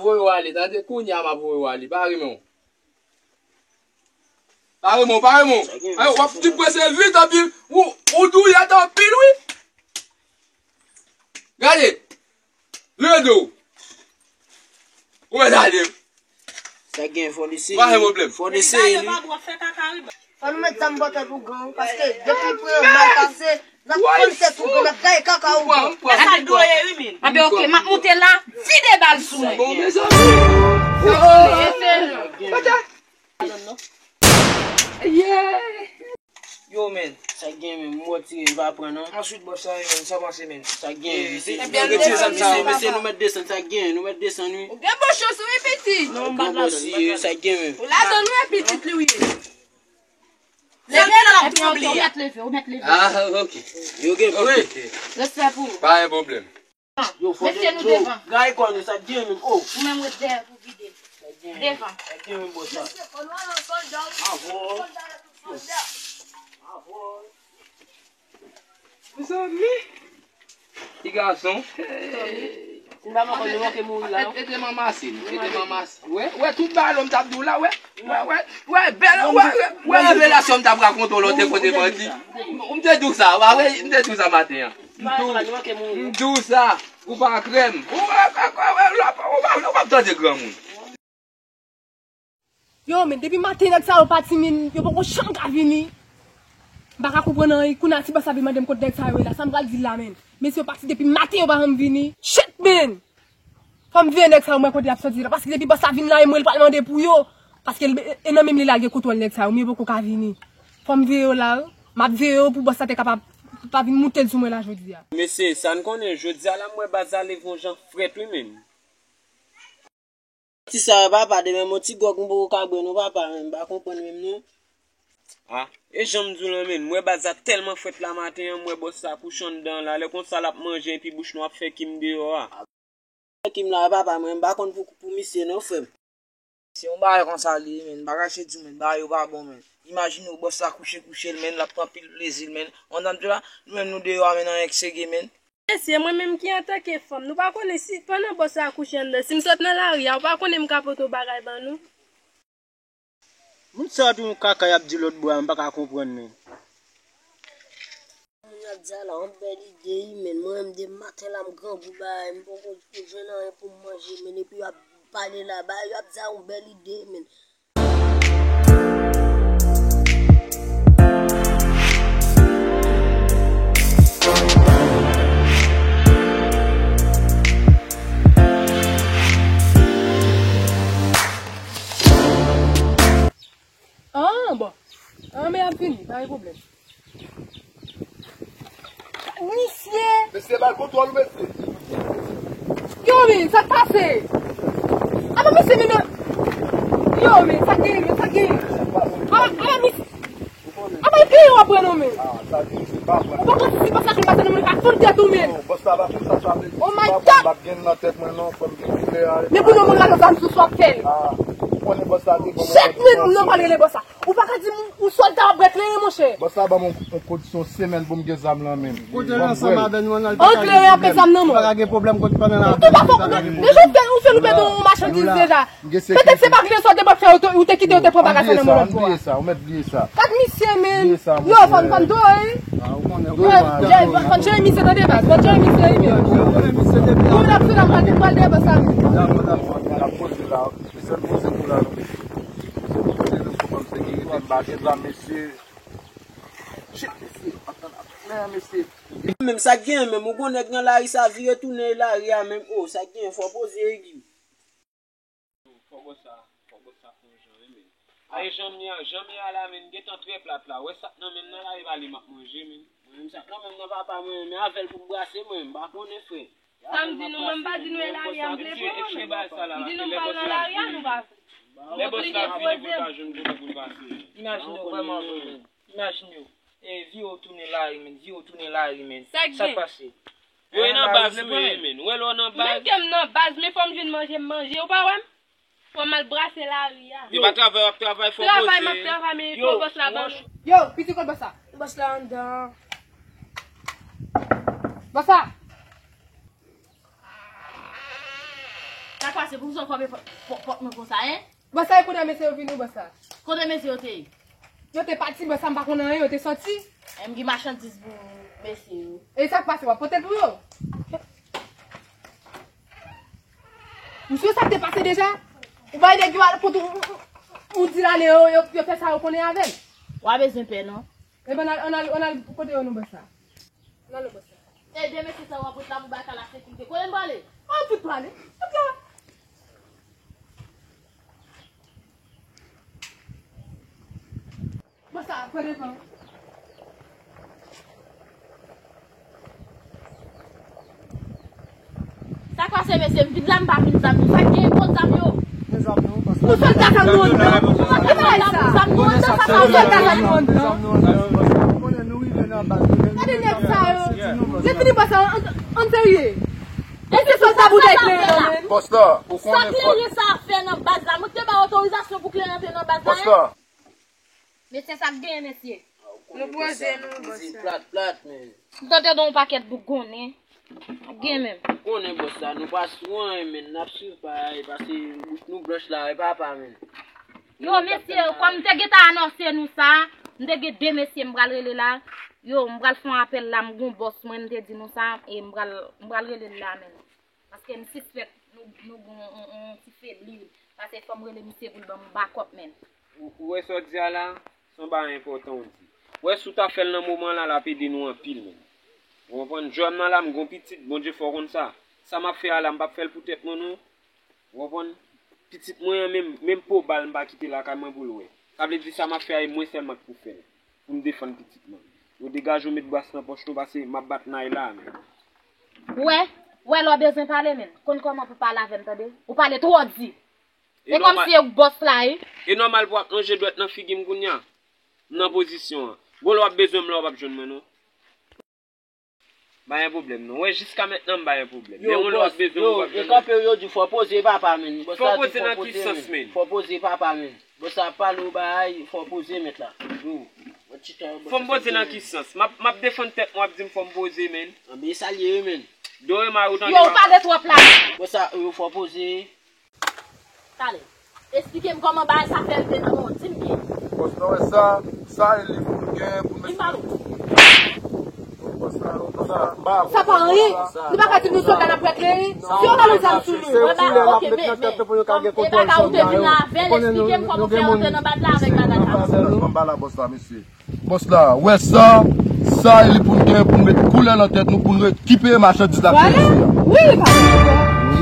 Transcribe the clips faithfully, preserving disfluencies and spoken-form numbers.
Voye w ale, tande, kounye a m ap voye w ale. Pa renmen w. Pa renmen w, pa renmen w. Ay, w ap di prese vit anpil. Ou, ou douyèt anpil, wi. Gade. Leve do w. Ou mèt ale. Sa gen, fò n eseye. Pa gen pwoblèm. Fò n eseye, wi. Fò nou met zam bò tèt ou, gang, paske depi l pran mal pase, n ap konn tèt ou, gang, n ap gaye kaka ou, gang. Sa dwe ye, wi, men. Anben, oke, m ap moute la, vide bal sou mwen. Bon, mezanmi. Yo, men, sa gen, men, m wè tire, m pa pran, non. Answit, bòs la, men, sa panse, men. Sa gen, men. Ebyen, retire zam sa, mesye, nou mèt desann, sa gen, nou mèt desann, wi. Ou gen bon chans, wi, pitit. Non, m pa t la, sa gen, men. Ou ladan, wi, pitit li, wi. Leve la, ou mèt leve, ou mèt leve. Ah, ok. Yo gen, ok. Respè pou ou. Pa gen pwoblèm. Yo, fò mesye, nou devan. Gaye kò nou, sa gen menm. Oh. Ou menm ret dèyè pou vide. Devan. Sa gen menm, bòs la. Avò. Avò. Mezanmi. Ti gason. Si n pa manke, nou manke mouri la, non. Ede m anmase nou, ede m anmase. Wè, wè, tout bagay m t ap di w la, wè. Wè, wè, wè, bèl, wè, wè, wè, revelasyon m t ap rakonte w lòt kote, bandi. M te di w sa, w pa wè, m te di w sa maten an. M di w, m di w sa, ou pa krè m. Ou pa, ou pa, ou pa, ou pa, ou pa tande granmoun. Yo, men depi maten nèg sa yo pati, men yo poko janm ka vini. M pa ka konprann anyen. Kounye a ti bòs la vin mande m kot nèg sa yo ye la. Sa m pral di l la, men. Mesye yo pati depi maten, yo pa janm vini. Shit, men! Fò m veye nèg sa yo, mwen kote y ap soti la. Paske depi bòs la vin la, e mwen li pral mande pou yo. Paske l, e nan men m li la, l gen kontwòl nèg sa yo, men yo poko ka vini. Fò m veye yo la, wi. M ap veye yo pou bòs la te kapab pa vin moute l sou mwen la jodi a. Mesye, sa n konnen, jodi a la, m wè baz la leve yon jan frèt, wi, men. Ti sa, papa, demen mon ti gwòg m poko ka bwè non, papa, men m pa konprann menm non. Ah, e jan m di w lan, men, m wè baz la tèlman frèt la maten an, m wè bòs la kouche anndan an la, lè konsa l ap manje epi bouch nou ap fè kim deyò a. Fè kim la, papa, mwen m pa konn pou, pou misye non, frè m. Se yon bagay konsa li ye, men, m pa kache di w, men, bagay yo pa bon, men. Imajine w, bòs la kouche, kouche l, men, l ap pran pil plezi l, men. Ou konprann sa m di w la? Nou menm nou deyò a, men, nan yon sege, men. Mesye, mwen menm ki antanke fanm, nou pa konnen si pandan bòs la kouche anndan, si m sot nan lari a, ou pa konnen m ka pote yon bagay ban nou. Moun sa yo tou yon kaka y ap di lòt bò a, m pa ka konprann men. Moun y ap di a la, yon bèl ide wi, men. Mwen menm de maten la m grangou bagay, m poko jwenn anyen pou m manje, men, epi y ap pale la, bagay y ap di a yon bèl ide, men. Ah, bon. Ah, men y ap vini, pa gen pwoblèm. Misye! Mesye, bay kontwòl ou, mesye. Yo, men, sa k pase? Apa misye, men, yo, men, sa k genyen, men, sa k genyen? Apa, apa misye, apa e peye w ap pran non, men? Ou pa konn si se pa sa k pase non, men, ou ka fonn tèt ou, men. Oh my God! Men pou nou, mwen gade sa m sou sa w ap fè. Shit, men, nou pral rele bòs la. Ou pa ka di m ou sòlda w ap bwè kleren, monchè. Bòs la ban m yon, yon kondisyon semèn pou m gen zam lan men. Kote l ansanm avè nou an, l pa ka gen pwoblèm. Li pa ka gen pwoblèm kote pandan l ap. Ou tou pa fò, deja ou fè, ou fè nou pèdi yon machandiz deja. Petèt se pa kleren sa w te pral fè, ou te, ou te kite yo te pran bagay sa nan men lòt bò a. Ann bliye sa, ou mèt bliye sa. Gad misye, men. Yo, fò n, fò n dwe, wi. Fò n jere misye tande baz, fò n jere misye, wi, men. Ou menm ap fè la, pral, pral dèyè bòs la, men. Dakò, dakò, n ap poze la. Mesye, poze kou la, non. Poze kou la, non, kòm sekirite, m pa gen zam, mesye. Shit, mesye, antann ap klè, mesye. Menm sa k genyen, menm ou gon nèg nan lari sa vire tounen lari a, menm, oh, sa k genyen, fò poze egi. Fò bòs sa, fò bòs sa fè yon jan, wi, men. Ay, jan m ye a, jan m ye a la, men, gentan trè plat la. Wè sa k nan men m nan la, e pa li m ap manje, men. Mwen menm sa k nan men m nan, papa, mwen, men avè l pou m brase, mwen, m pa konnen, frè. Sa m di nou, mwen m pa di nou e lari a m vle pran, mwen. M di nou m pral nan lari a, nou pa vle. Lè bòs la vini pou l ka jwenn kote pou l pase. Imajine w vrèman vre, men. Imajine w. E, vire w tounen lari, men. Vire w tounen lari, men. Sa k pase? Yo e nan baz mwen ye, men. Ou wè lè w nan baz. Menm ke m nan baz, men fò m jwenn manje, m manje. Ou pa wè m? Fò m al brase lari a. Yo pa travay, w ap travay, fò w poze. Travay, m ap travay, men fò bòs la ban nou. Yo, piti, kot bòs la? Bòs la anndan. Bòs la! Pase pou sa w frape pòt, pòt, pòt mwen konsa, en? Bòs la, e kounye a mesye yo vini, bòs la. Kote mesye yo te ye? Yo te pati, bòs la, m pa konn anyen, yo te soti. E m gen machandiz pou mesye yo. E sa k pase, w ap pote l pou yo? Misye, sa k te pase deja? Ou bay nèg yo al kote ou, ou, ou, ou di l ale, yo, yo, yo fè sa yo konnen avè l. W a bezwen pè, non? Ebyen, ann al, ann al, ann al kote yo, non, bòs la. Ann al, non, bòs la. Ede mesye sa yo ap ret la pou bay ka la sekirite. Kote n prale? An fout prale. Fout la. Bòs la, pran devan. Sa k pase, mesye? M vin la, m pa vin zam nou. Sa k gen, pran zam yo. Gen zam nou, bòs la. Ou sot ka zam nou anndan. Ou sot ka zam nou anndan, zam nou anndan, sa pa ou sot ka zam nou anndan. Zam nou anndan, bòs la. Ou konnen nou rive nan baz, nou vin. Gade nèg sa yo. Yo fini, bòs la, an, an serye. E se sòlda boutèy kleren nan men. Bòs la, ou konnen kleren sa ap fè nan baz la? Mwen te ba otorizasyon pou kleren antre nan baz la, en? Mesye, sa k genyen, mesye? Nou poze nou, bòs la. Plat, plat, men. M tande don yon pakèt bougonnen. Gen menm. Ou konnen, bòs la, nou pa sou anyen, men. N ap swiv pa, e pase bout nou blanch la, e papa, men. Yo, mesye, kòm m te gentan anonse nou sa, m te gen de mesye m pral rele la. Yo, m pral fè yon apèl la, m gon bòs mwen, m te di nou sa, e m pral, m pral rele l la, men. Paske m sispèk nou, nou gon yon, yon ti febli. Pase fò m rele misye pou l ban m bakòp, men. Ou, ou wè sa w di a la? Se yon bagay enpòtan w di. Ou wè, si w ta fè l nan moman la, l ap ede nou anpil, men. Ou konprann? Jòm nan la, m gon pitit, Bondye fè w konn sa. Sa m ap fè a la, m p ap fè l pou tèt mwen, non. Ou konprann? Pitit mwen an, menm, menm po bal, m pa kite lakay mwen pou l wè. Sa vle di, sa m ap fè a, e mwen sèlman k pou fè l. Pou m defann pitit mwen. Yo degaje w met bras nan pòch nou, pase m ap bat Nay la, men. Ou wè, ou wè lè w bezwen pale, men. Konn kòman pou pale avè m, tande? Ou pale twò di. E kòmsi e ou k bòs la, wi. E nòmal pou w ap lonje dwèt nan figi m kounye a. M nan pozisyon an. Gon lè w ap bezwen m la, w p ap jwenn mwen, non. Bay yon pwoblèm, non. Wè, jiska mentnan, m bay yon pwoblèm. Men yon lè w ap bezwen m, w p ap jwenn mwen. Yo, bòs, yo, e kanpe yo di fò poze papa, men. Bòs la di fò poze, men. Fò poze nan ki sans, men? Fò poze papa, men. Bòs la pale w bagay, fò poze, mèt la. Yo, yon ti tan, bòs la. Fò m poze nan ki sans? M ap, m ap defann tèt mwen, w ap di m fò m poze, men. Anben, sa l ye, wi, men. Dore ma ou tande. Yo, ou pale twòp la. Bòs la, yo, fò poze. Talè. Esplike m kòman bagay sa fè rive nan men w. Di m byen. Bòs, nou wè sa, sa e li pou nou gen pou nou. Di m ba nou. Bòs la, bòs la. Sa pa anyen. Nou pa ka di nou sòlda n ap wè kleren. Si yo ba nou zam sou nou. Wè ba, ok, men, men. E bagay ou te vin la avè l, esplike m kòman w fè antre nan baz la avèk bagay sa. Ban m ba la, bòs la, mesye. Bòs la, wè sa, sa e li pou n gen, pou n met koulè nan tèt nou, pou n rekipere machandiz la k soti a. Wi, papa.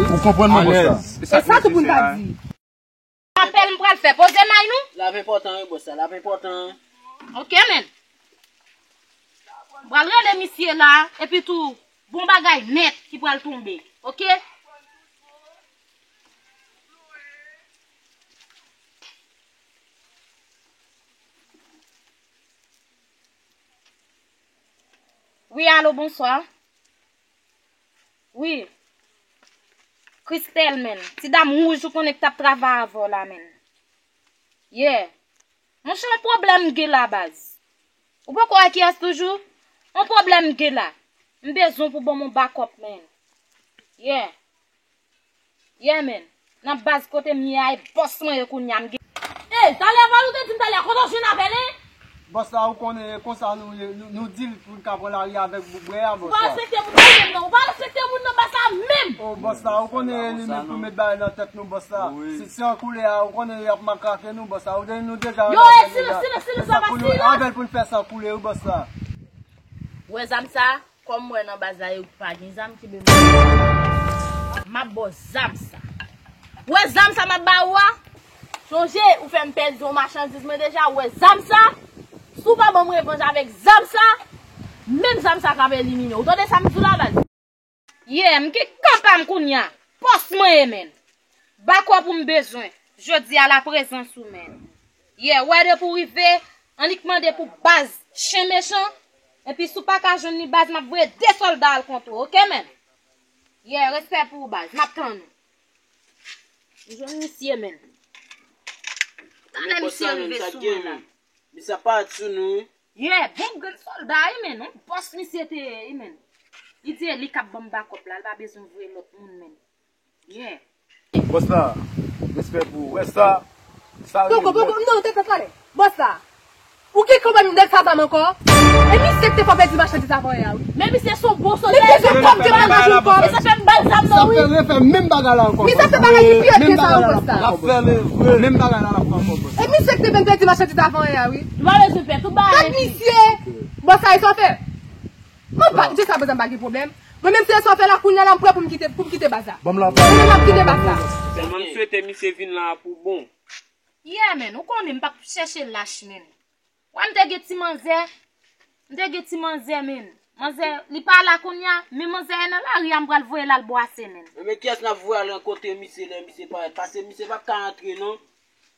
Ou konprann mwen, bòs la? E sa tou pou n ta di. Apèl m pral fè, poze may nou. L ap enpòtan, wi, bòs la, l ap enpòtan. Ok, men. M pral rele misye la, epi tou, gon bagay nèt ki pral tonbe, ok? Wi, alo, bonswa. Wi. Christelle, men. Ti dam wouj ou konnen k t ap travay avè w la, men. Yeah. Monchè, yon pwoblèm m gen la, baz. Ou poko wè kiyès toujou? Yon pwoblèm m gen la. M bezwen w pou ban m yon bakòp, men. Yeah. Yeah, men. Nan baz kote m ye a, e bòs mwen ye kounye a, m gen. Ey, talè, pa nou te di m talè, kote w jwenn avè l, en? Bòs la, ou konnen, e konsa nou ye, nou, nou di l pou l ka pran lari avèk boubrè a, bòs la. Ou pa respekte moun nan menm, non. Ou pa respekte moun nan baz la menm. O, bòs la, ou konnen e li menm pou met bagay nan tèt nou, bòs la. Wi. Si, si an koule a, ou konnen y ap makrake nou, bòs la. Ou de-, nou deja. Yo, e silans, silans, silans, silans. Avè l pou n fè san koule, wi, bòs la. Ou wè zam sa? Kòm m wè nan baz la, yo pa gen zam, kenbe m. M ap ba w zam sa. Ou wè zam sa m ap ba ou a? Sonje, ou fè m pèdi yon machandiz mwen deja. Ou wè zam sa? Si w pa ban m revanj avèk zam sa, menm zam sa k ap elimine w. Ou tande sa m di w la, baz? Yeah, m gen kan pa m kounye a. Bòs mwen ye, men. Bakòp ou m bezwen. Jodi a la prezans ou, men. Yeah, wè depi w rive, annik mande pou baz chen mechan. Epi si w pa ka jwenn li, baz, m ap voye de sòlda al kont ou, ok, men? Yeah, respè pou ou, baz. M ap tann ou. M jwenn misye, men. Talè misye rive sou mwen la. Misye ap parèt sou nou, wi. Yeah, bon grenn sòlda, wi, men. Yon bòs misye te ye, wi, men. Li di e li k ap ban m bakòp la, li pa bezwen voye lòt moun, men. Yeah. Bòs la, respè pou ou. Wè sa, sa rele... Poko, poko, non, tèt, tèt, tande. Bòs la, ou gen kòb nèg sa zam ankò? E misye ki te fè w pèdi machandiz avan yè a, wi. Men misye se yon bon sòlda. Misye se yon kòb ke mal manje yon kòb. E sa fè m ba l zam nan, wi. Sa fè refè menm bagay la ankò. Men sa fè bagay ki pi rèd ke sa, wi, bòs la. L ap fè l vre. Menm bagay la l ap fè ankò, bòs. E misye ki te fè n pèdi machandiz avan yè a, wi. Nou pa bezwen pè, tout bagay rete. Gad misye. Bòs la, e sa w fè? Mwen pa, jis a prezan m pa gen pwoblèm. Mwen menm si e sa w fè la, kounye a la m prè pou m kite, pou m kite baz la. Ban m la. Mwen menm m ap kite baz la. Sèlman m swete misye vin la pou bon. Yeah, man, ou konnen m p ap chèche lach, man. Wè m te gen ti manzè, m te gen ti manzè, man. Manzè, li pa la kounye a, men manzè a nan lari a, m pral voye l al bwase, man. Men kiyès n ap voye al rankontre misye lè misye parèt? Paske misye p ap ka antre, non.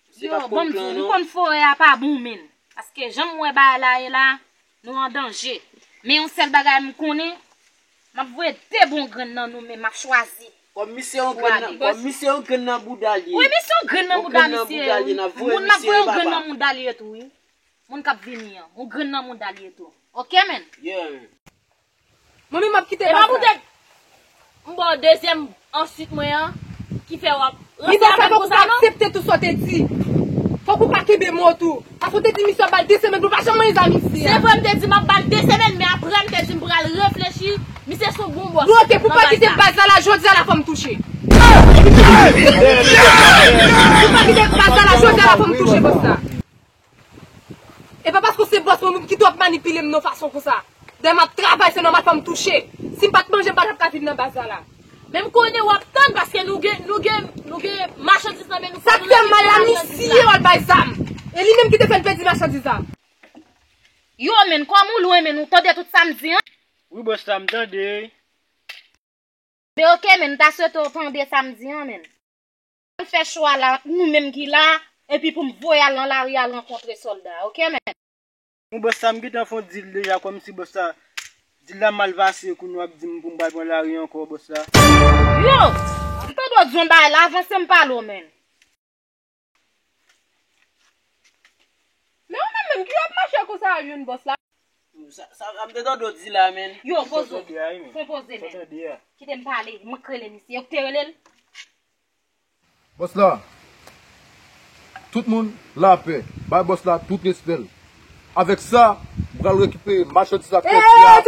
Misye p ap konn plan, non. Yo, ban m di w, m konn forè a pa bon, man. Paske jan m wè bagay la ye la, nou an danje. Men yon sèl bagay m konnen, m ap voye de bon grenn nan nou, men m ap chwazi. Kòm misye yon grenn nan, kòm misye yon grenn nan bouda l ye. Wi, misye yon grenn nan bouda misye ye, wi. Moun m ap voye yon grenn nan bouda l ye tou, wi. Moun k ap vini an, yon grenn nan bouda l ye tou. Oke, man. Yeah, man. Mwen menm m ap kite baz la. E pa poutèt m ba w dezyèm answit mwen an ki fè w ap ranse avè m konsa, non? Fòk ou pa aksepte tou sa w te di. Fòk ou pa kenbe mo w tou. Paske w te di misye w ap ba l de semèn pou l pa janm manje zam isi a. Se vre m te di m ap ba l de semèn, men apre m te di m pral reflechi. Misye se yon bon bòs. Bon, oke, pou pa kite baz la, la, jodi a la fò m touche. Pou pa kite baz la, la, jodi a la fò m touche bòs la. E pa paske w se bòs mwen, moun ki twò ap manipile m nan fason konsa. Dèyè m ap travay, se nòmal fò m touche. Si m pa t manje, m pa t ap ka viv nan baz la la. Men m konnen w ap tann paske nou gen, nou gen, nou gen machandiz nan men nou. Sa k fè m mal la, misye w al bay zam. E li menm ki te fè l pèdi machandiz la. Yo, men, kòm ou lwen, men, ou tande tout sa m di an? Wi, bòs la, m tande. Men oke, men, m ta swete w tande sa m di an, men. Al fè chwa la ant nou menm ki la, epi pou m voye al nan lari al rankontre sòlda, oke, men. Bon, bòs la, m gentan fè yon dil deja, kòmsi bòs la, dil la mal pase, kounye a w ap di m pou m pral pran lari ankò, bòs la. Yo! M tande w di yon bagay la, avanse m pale w, men. Men ou menm menm, ki w ap mache konsa a jwenn bòs la? Sa, sa, sa m te tande w di la, men. Yo, poze w. Fè poze, men. Kite m pale, mwen k rele misye. Ou k te rele l? Bòs la, tout moun lapè. Bay bòs la tout respè l. Avèk sa, m pral rekipere machandiz ak pèdi a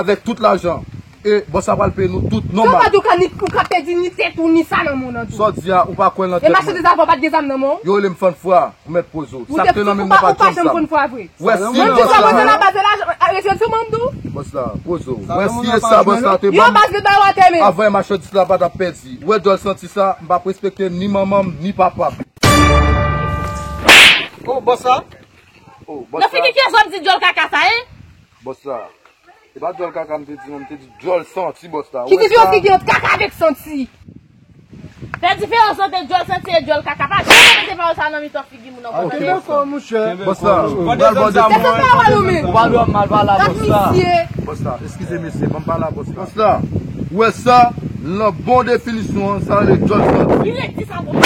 avèk tout lajan. E bòs la pral peye nou tout nòmal. Sa w pa di w ka ni, ou ka pèdi ni tèt ou ni sa nan men w nan tou. Sa w di a, ou pa kwè nan tèt mwen. E machandiz avan w pa t gen zam nan men w? Yo rele m fann fwa, ou mèt poze w. Sa k te nan men m nan pa t janm zam. Ou pa janm fann fwa vre. Wè si bòs la. Mwen di sa, mwen di la, baz la, e, e, se sou mwen m di w. Bòs la, poze w. Wè si e sa bòs la te ban m. Yo, baz, met bay w atè, men. Avan machandiz la pa t ap pèdi. Ou wè djòl santi sa, m p ap respekte ni manman m, ni papa m. Oh, bòs la. Oh, bòs la. Nan figi kiyès w ap di djòl kaka sa, en? Bòs la. E pa djòl kaka m te di, non, m te di djòl santi, bòs la. Ki diferans ki gen ant kaka avèk santi? Fè diferans ant djòl santi e djòl kaka. Pa janm mete pawòl sa nan mitan figi moun ankò, tande? Kenbe kò w, monchè. Bòs la, ou pral bòde. Ou pa dwe ap mal pale a bòs la. Bòs la, eskize mesye, ban m pale a bòs la. Bòs la, ou wè sa, nan bon definisyon an, sa rele djòl santi. Li ret di sa, bon.